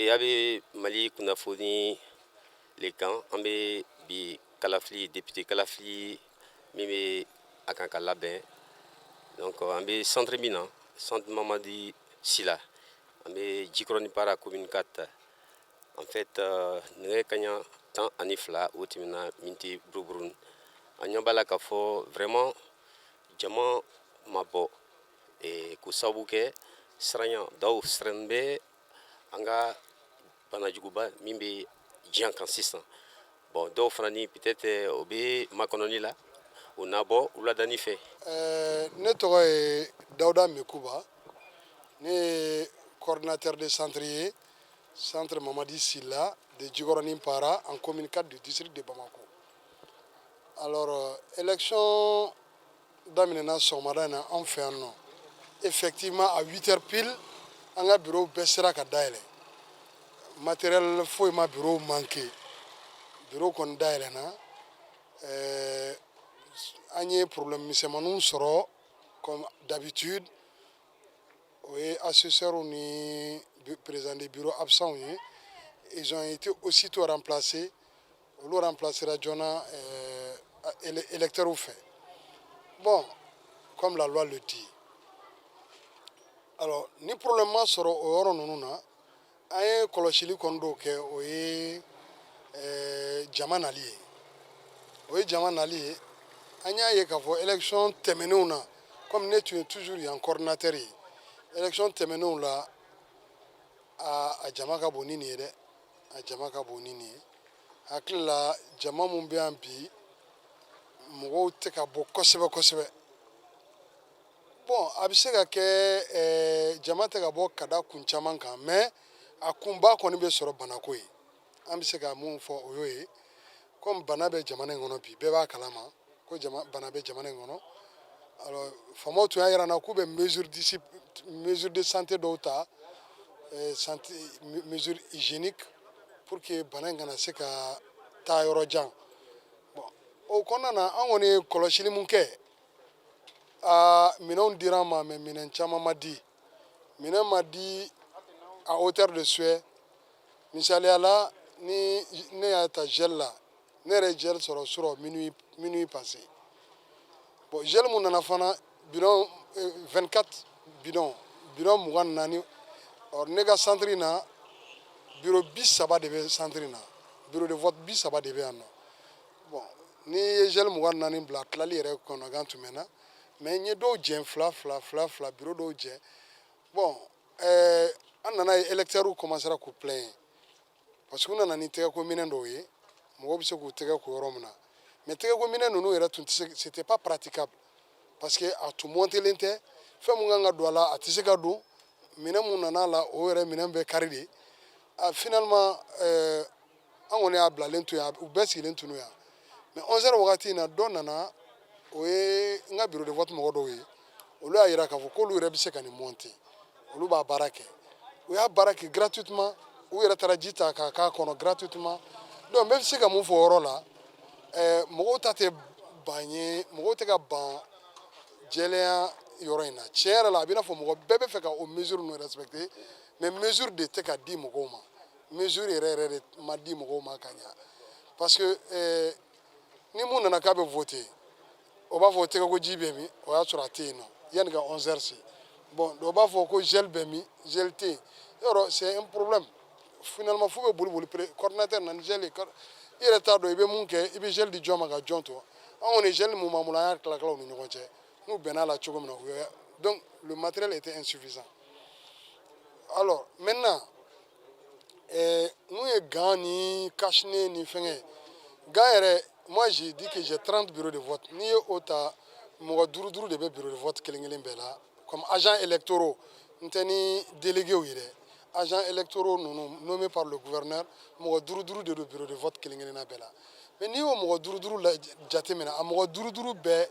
A bɛ Mali kunnafoni le kan. An bɛ bi kalafili, député kalafili min bɛ a kan ka labɛn. Donc an bɛ centre min na, centre Mamadi Sila, an bɛ Jikɔrɔni Para, commune 4. En fait, nɛgɛ kaɲa 12, o tɛmɛna miniti buruburu. An ɲɛ b'a la k'a fɔ vraiment jama ma bɔ, k'o sababu kɛ siranya. Dɔw sirannen bɛ an ka banajuguba min bɛ diɲɛ kan sisan. Bon, dɔw fana ni peut-être o bɛ makɔnɔni la, o na bɔ wuladani fɛ. Ne tɔgɔ ye Dawuda Mekuba. Ne ye coordinateur de centre ye, centre Mamadi Silla de Jikɔrɔni Para, en commune 4 du district de Bamako. Alors, élection daminɛna sɔgɔmada in na anw fɛ yan nɔ. Effectivement, à 8 heures pile, an ka bureau bɛɛ sera ka dayɛlɛ. Matériel foyi ma bureau manqué. Bureau kɔni dayɛlɛna. An ye problème misɛnmaninw sɔrɔ comme d'habitude. O ye assesseurs ni président de bureau absents ye. Ils ont été aussitôt remplacés. Olu remplacera joona électeurs fɛ. Bon, comme la loi le dit. Alors, ni problème ma sɔrɔ o yɔrɔ ninnu na, an ye kɔlɔsili kɔni dɔw kɛ. O ye jama nali ye. O ye jama nali ye. An y'a ye k'a fɔ élection tɛmɛnenw na, comme ne tun ye toujours yan coordinateur ye, élection tɛmɛnenw la, a jama ka bon ni nin ye dɛ. A jama ka bon ni nin ye. Hakili la, jama mun bɛ yan bi, mɔgɔw tɛ ka bɔ kosɛbɛ kosɛbɛ. Bon, a bɛ se ka kɛ jama tɛ ka bɔ ka da kun caman kan, mais a kunba kɔni bɛ sɔrɔ banako ye. An bɛ se ka mun fɔ, o y'o ye. Comme bana bɛ jamana in kɔnɔ bi, bɛɛ b'a kalama ko jama bana bɛ jamana in kɔnɔ. Alors, faamaw tun y'a yira n na k'u bɛ mesure de santé dɔw ta, santé, mesure hygiénique, pour que bana in kana se ka taa yɔrɔ jan. Bon, o kɔnɔna na, an kɔni ye kɔlɔsili mun kɛ, aa, minɛnw dira an ma, mais minɛn caman ma di. Minɛn ma di à hauteur de souhait. Misaliya la, ni ne y'a ta gel la, ne yɛrɛ ye gel sɔrɔ surɔ minuit passé. Bon, gel mun nana fana, bidon 24 bidon, bidon 24. Or ne ka centre in na, bureau 30 de bɛ centre in na, bureau de vote 30 de bɛ yan nɔ. Bon, n'i ye gel 24 bila, tilali yɛrɛ kɔnɔgan tun bɛ na, mais n ye dɔw jɛn fila fila fila fila, bureau dɔw jɛ. Bon, an nana ye électeurs commencera k'u plaindre, parce que u nana ni tɛgɛko minɛn dɔw ye, mɔgɔw bɛ se k'u tɛgɛ ko yɔrɔ min na. Mais tɛgɛko minɛn ninnu yɛrɛ tun tɛ se, c'était pas praticable, parce que a tun montelen tɛ. Fɛn mun kan ka don a la, a tɛ se ka don. Minɛn mun nana a la, o yɛrɛ minɛn bɛɛ kari de. A finalement, an kɔni y'a bilalen to yan, u bɛɛ sigilen tun don yan. Mais 11 heures wagati in na, dɔ nana, o ye n ka bureau de vote mɔgɔ dɔw ye. Olu y'a yira k'a fɔ k'olu yɛrɛ bɛ se ka nin monter, olu b'a baara kɛ. U y'a baara kɛ gratuitement. U yɛrɛ taara ji ta k'a k'a kɔnɔ gratuitement. Donc n bɛ se ka mun fɔ o yɔrɔ la? Mɔgɔw ta tɛ ban ye, mɔgɔw tɛ ka ban jɛlenya yɔrɔ in na. Tiɲɛ yɛrɛ la, a bɛ i n'a fɔ mɔgɔ bɛɛ bɛ fɛ ka o mesure ninnu respecter, mais mesure de tɛ ka di mɔgɔw ma. Mesure yɛrɛ yɛrɛ de ma di mɔgɔw ma ka ɲa, parce que ni mun nana k'a bɛ voter, o b'a fɔ tɛgɛko ji bɛ min? O y'a sɔrɔ a tɛ yen nɔ yanni ka 11 heures se. Bon, dɔw b'a fɔ ko gel bɛ min? Gel tɛ yen yɔrɔ, c'est un problème. Finalement, f'u bɛ boli boli coordinateur na ni gel ye. I yɛrɛ t'a dɔn i bɛ mun kɛ, i bɛ gel di jɔn ma ka jɔn to. An kɔni ye gel mun b'an bolo, an y'a tila tila u ni ɲɔgɔn cɛ, n'u bɛnna la cogo min na, u ye. Donc le matériel était insuffisant. Alors maintenant, mun ye gants ni cache-nez ni fɛngɛ, gants yɛrɛ, moi j'ai dit que j'ai 30 bureaux de vote. N'i ye o ta, mɔgɔ duuru duuru de bɛ bureau de vote kelen kelen bɛɛ la comme agents électoraux. N tɛ ni délégués ye dɛ, agents électoraux ninnu nommés par le gouverneur, mɔgɔ duuru duuru de don bureau de vote kelen kelenna bɛɛ la. Mais n'i y'o mɔgɔ duuru duuru la jateminɛ, a mɔgɔ duuru duuru bɛɛ,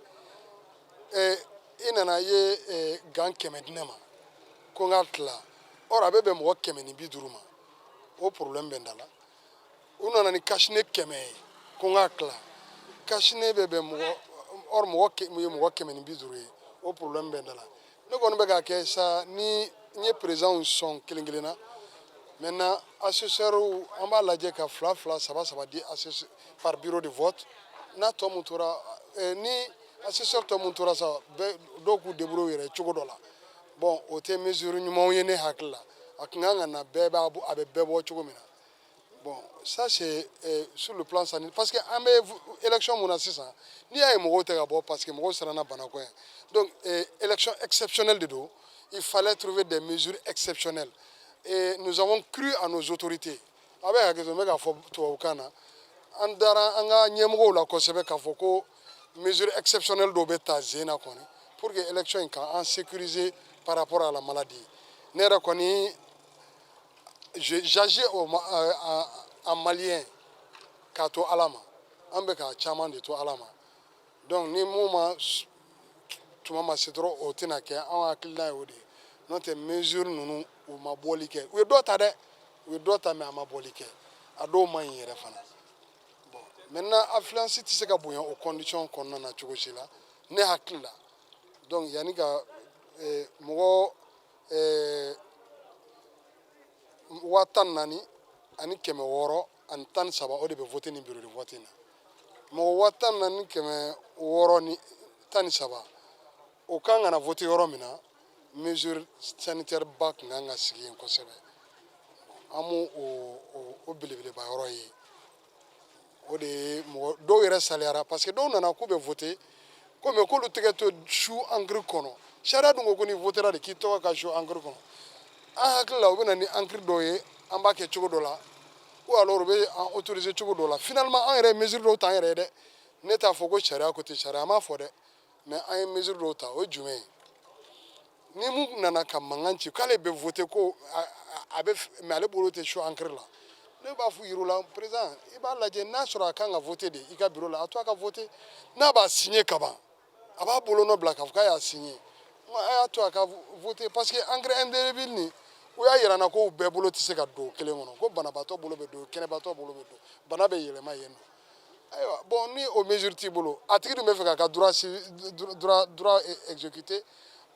i nana i ye gants 100 di ne ma ko n ka tila, or a bɛ bɛn mɔgɔ 150 ma. O problème bɛ n da la. U nana ni cache-nez 100 ye ko n k'a tila, cache-nez bɛ bɛn mɔgɔ, or mɔgɔ ye mɔgɔ 150 ye. O problème bɛ n da la. Ne kɔni bɛ k'a kɛ sa, ni n ye président sɔn kelen kelenna. Maintenant, assesseurs, an b'a lajɛ ka fila fila, saba saba di assesseur par bureau de vote. N'a tɔ mun tora, ni assesseur tɔ mun tora sa, bɛɛ dɔw k'u débrouiller u yɛrɛ cogo dɔ la. Bon, o tɛ mesure ɲumanw ye ne hakili la. A tun kan ka na bɛɛ b'a a bɛ bɛɛ bɔ cogo min na. Bon, ça c'est sur le plan sanitaire, parce que an bɛ élection mun na sisan, n'i y'a ye mɔgɔw tɛ ka bɔ, parce que mɔgɔw siranna banako ɲɛ. Donc élection exceptionnelle de don, il fallait trouver des mesures exceptionnelles et nous avons cru à nos autorités. A bɛ hakɛ to, n bɛ k'a fɔ tubabukan na. An dara an ka ɲɛmɔgɔw la kosɛbɛ k'a fɔ ko mesure exceptionnelle dɔw bɛ ta sen na kɔni pour que élection in kan an sécuriser par rapport à la maladie. Ne yɛrɛ kɔni, j'agis en malien k'a to Ala ma. An bɛ ka caman de to Ala ma. Donc ni mun ma tuma ma se dɔrɔn, o tɛna kɛ. Anw hakilina ye o de ye. N'o tɛ, mesure ninnu, u ma bɔli kɛ. U ye dɔ ta dɛ, u ye dɔ ta, mais a ma bɔli kɛ. A dɔw man ɲi yɛrɛ fana. Bon, maintenant, affluence tɛ se ka bonya o condition kɔnɔna na cogo si la, ne hakili la. Donc yanni ka mɔgɔ 14,613, o de bɛ voter nin bureau de vote in na. Mɔgɔ 14,613, o kan ka na voter yɔrɔ min na, mesure sanitaire ba tun kan ka sigi yen kosɛbɛ. An m'o o belebeleba yɔrɔ ye. O de ye mɔgɔ dɔw yɛrɛ saliyara, parce que dɔw nana k'u bɛ voter ko mais k'olu tɛgɛ to su encre kɔnɔ. Sariya dun ko ko ni votera de, k'i tɔgɔ ka su encre kɔnɔ. An hakili la, u bɛ na ni encre dɔw ye, an b'a kɛ cogo dɔ la, ou alors u bɛ an autoriser cogo dɔ la. Finalement, an yɛrɛ ye mesure dɔw ta an yɛrɛ ye dɛ. Ne t'a fɔ ko sariya ko tɛ, sariya m'a fɔ dɛ, mais an ye mesure dɔw ta. O ye jumɛn ye? Ni mun nana ka mankan ci k'ale bɛ voter, ko a bɛ, mais ale bolo tɛ su encre la, ne b'a fɔ yir'u la: président, i b'a lajɛ n'a sɔrɔ a kan ka voter de i ka bureau la, a to a ka voter. N'a b'a signer ka ban, a b'a bolonɔ bila k'a fɔ k'a y'a signer. A y'a to a ka voter, parce que encre indélébile nin, u y'a yira n na ko bɛɛ bolo tɛ se ka don kelen kɔnɔ, ko banabaatɔ bolo bɛ don, kɛnɛbaatɔ bolo bɛ don, bana bɛ yɛlɛma yen nɔ. Ayiwa, bon, ni o mesure t'i bolo, a tigi dun bɛ fɛ k'a ka droit exécuter.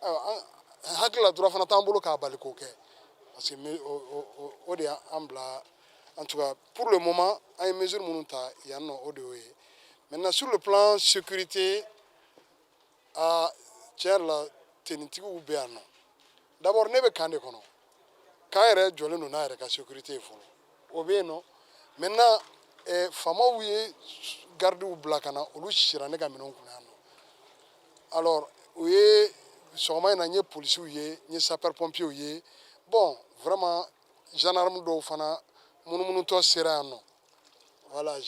Ayiwa, an hakili la, droit fana t'an bolo k'a bali k'o kɛ, parce que o de y'an bila. En tout cas, pour le moment, an ye mesure minnu ta yan nɔ, o de y'o ye. Maintenant, sur le plan sécurité, a tiɲɛ yɛrɛ la, tenitigiw bɛ yan nɔ. D'abord, ne bɛ camp de kɔnɔ. Camp yɛrɛ jɔlen don n'a yɛrɛ ka sécurité ye fɔlɔ, o bɛ yen nɔ. Maintenant, faamaw ye gardiw bila ka na, olu sira ne ka minɛnw kunna yan nɔ. Alors u ye sɔgɔma in na, n ye polisiw ye, n ye sapeur pompiers ye. Bon, vraiment, gendarme dɔw fana munumunutɔ sera yan nɔ. Voilà,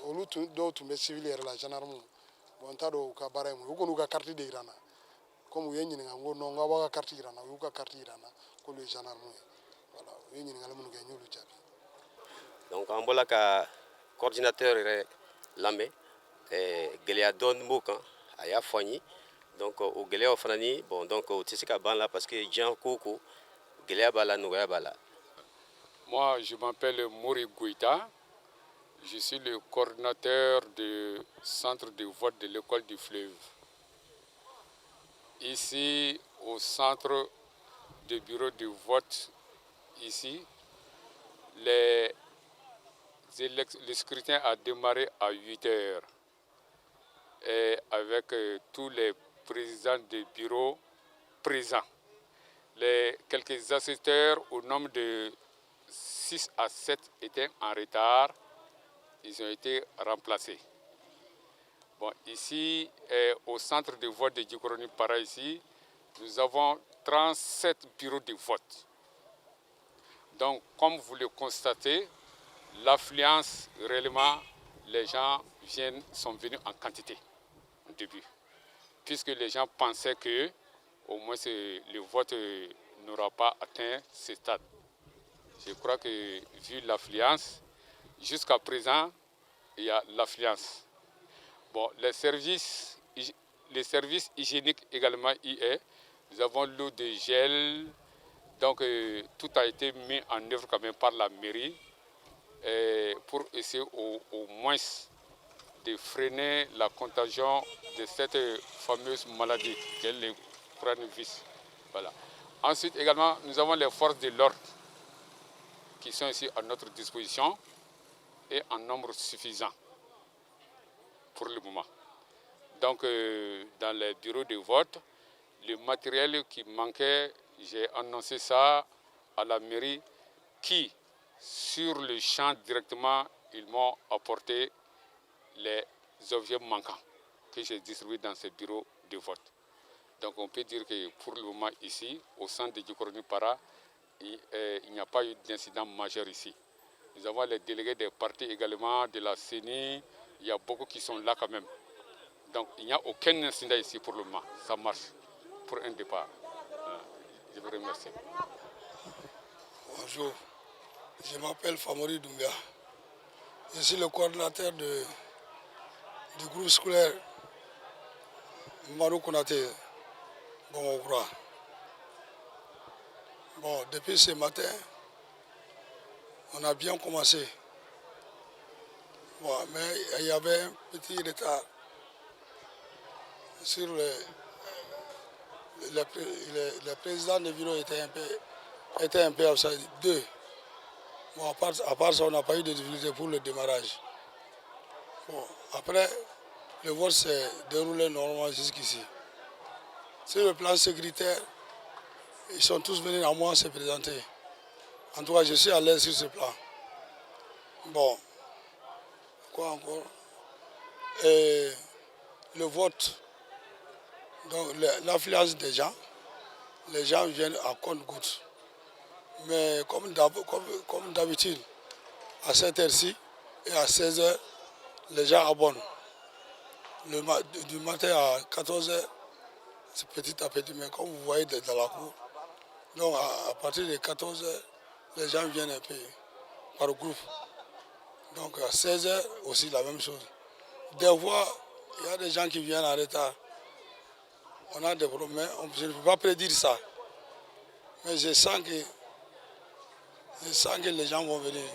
olu tun dɔw tun bɛ civil yɛrɛ la, gendarme. Bon, n t'a dɔn u ka baara ye mun ye. U kɔni y'u ka carte de yira n na. Komi u ye n ɲininka, n ko non, n k'aw b'aw ka carte yira n na. U y'u ka carte yira n na k'olu ye gendarme ye. Voilà, u ye ɲininkali minnu kɛ, n y'olu jaabi. Donc an bɔla ka coordinateur yɛrɛ lamɛn. Gɛlɛya dɔɔni b'o kan, a y'a fɔ an ye. Donc o gɛlɛyaw fana ni, bon, donc o tɛ se ka ban la, parce que diɲɛ ko o ko, gɛlɛya b'a la, nɔgɔya b'a la. Moi, je m'appelle Mouri Goïta. Je suis le coordinateur du centre de vote de l'école du fleuve. Ici, au centre de bureau de vote, ici, le scrutin a démarré à 8 heures et avec tous les présidents de bureau présents. Les quelques assisteurs, au nombre de 6 à 7, étaient en retard. Ils ont été remplacés. Bon, ici, au centre de vote de Djikoroni Para, ici, nous avons 37 bureaux de vote. Donc, comme vous le constatez, l'affluence, réellement, les gens sont venus en quantité au début. Puisque les gens pensaient que, au moins, le vote n'aura pas atteint ce stade. Je crois que, vu l'affluence, jusqu'à présent, il y a l'affluence. Bon, les services hygiéniques également y est. Nous avons l'eau de gel. Donc, tout a été mis en œuvre quand même par la mairie pour essayer au moins de freiner la contagion de cette fameuse maladie qu'est le coronavirus. Voilà. Ensuite également, nous avons les forces de l'ordre qui qui sont ici à notre disposition et en nombre suffisant pour le moment. Donc, dans les bureaux de vote, le matériel qui manquait, j'ai annoncé ça à la mairie qui, sur le champ directement, ils m'ont apporté les objets manquants que j'ai distribués dans ces bureaux de vote. Donc on peut dire que pour le moment ici, au centre de Djikoroni Para, il n'y a pas eu d'incident majeur ici. Nous avons les délégués des partis également, de la CENI, il y a beaucoup qui sont là quand même. Donc il n'y a aucun incident ici pour le moment. Ça marche pour un départ. Je vous remercie. Bonjour, je m'appelle Famori Doumbia. Je suis le coordinateur du groupe scolaire Marou Konaté, Bamako. Bon, depuis ce matin, on a bien commencé. Bon, mais il y avait un petit retard sur le président de bureau était un peu absent. Deux. Bon, à part ça, on n'a pas eu de difficulté pour le démarrage. Bon, après, le vote s'est déroulé normalement jusqu'ici. Sur le plan sécuritaire, ils sont tous venus à moi se présenter. En tout cas, je suis à l'aise sur ce plan. Bon, quoi encore? Et le vote, donc l'affluence des gens, les gens viennent à compte-gouttes. Mais comme d'habitude, à cette heure-ci et à 16h, les gens abondent. Du matin à 14h, c'est petit à petit, mais comme vous voyez dans la cour, donc à partir de 14h, les gens viennent un peu par groupe. Donc à 16h aussi la même chose. Des fois, il y a des gens qui viennent en retard. On a des problèmes, mais je ne peux pas prédire ça. Mais je sens que les gens vont venir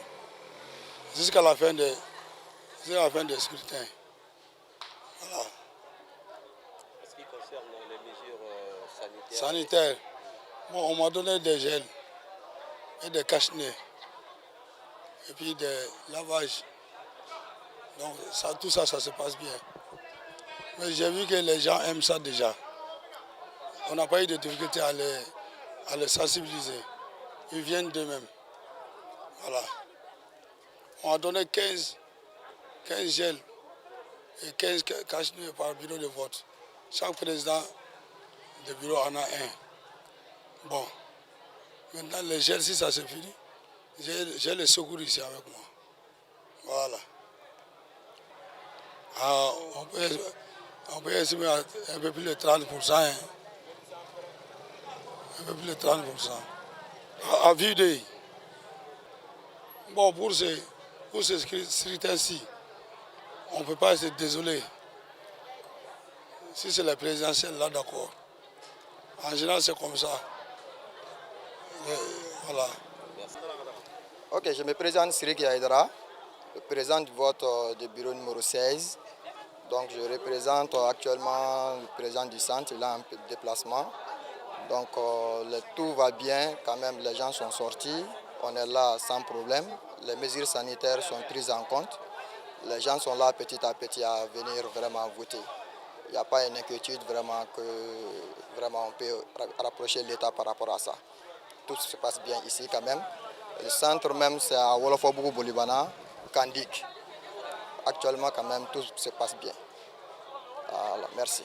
jusqu'à la fin des scrutins. Voilà. En ce qui concerne les mesures sanitaires. Sanitaires. Bon, on m'a donné des gels et des cache-nez. Et puis des lavages. Donc ça, tout ça, ça se passe bien. Mais j'ai vu que les gens aiment ça déjà. On n'a pas eu de difficulté à les sensibiliser. Ils viennent d'eux-mêmes. Voilà. On a donné 15 gels et 15 cache par bureau de vote. Chaque président de bureau en a un. Bon. Maintenant, les gels, si ça se finit, j'ai le secours ici avec moi. Voilà. Ah, on peut estimer à un peu plus de 30%. Hein. Un peu plus de 30%. À vue d'œil. Bon, pour ces scrutins-ci, on ne peut pas être désolé. Si c'est la présidentielle, là, d'accord. En général, c'est comme ça. Et voilà. Ok, je me présente, Sirik Yaïdra, le président du vote du bureau numéro 16. Donc je représente actuellement le président du centre, il a un peu de déplacement. Donc tout va bien, quand même les gens sont sortis, on est là sans problème. Les mesures sanitaires sont prises en compte. Les gens sont là petit à petit à venir vraiment voter. Il n'y a pas une inquiétude vraiment que vraiment on peut rapprocher l'État par rapport à ça. Tout se passe bien ici quand même. Le centre même, c'est à Ouolofobougou Bolibana, Kandik. Actuellement quand même, tout se passe bien. Voilà, merci.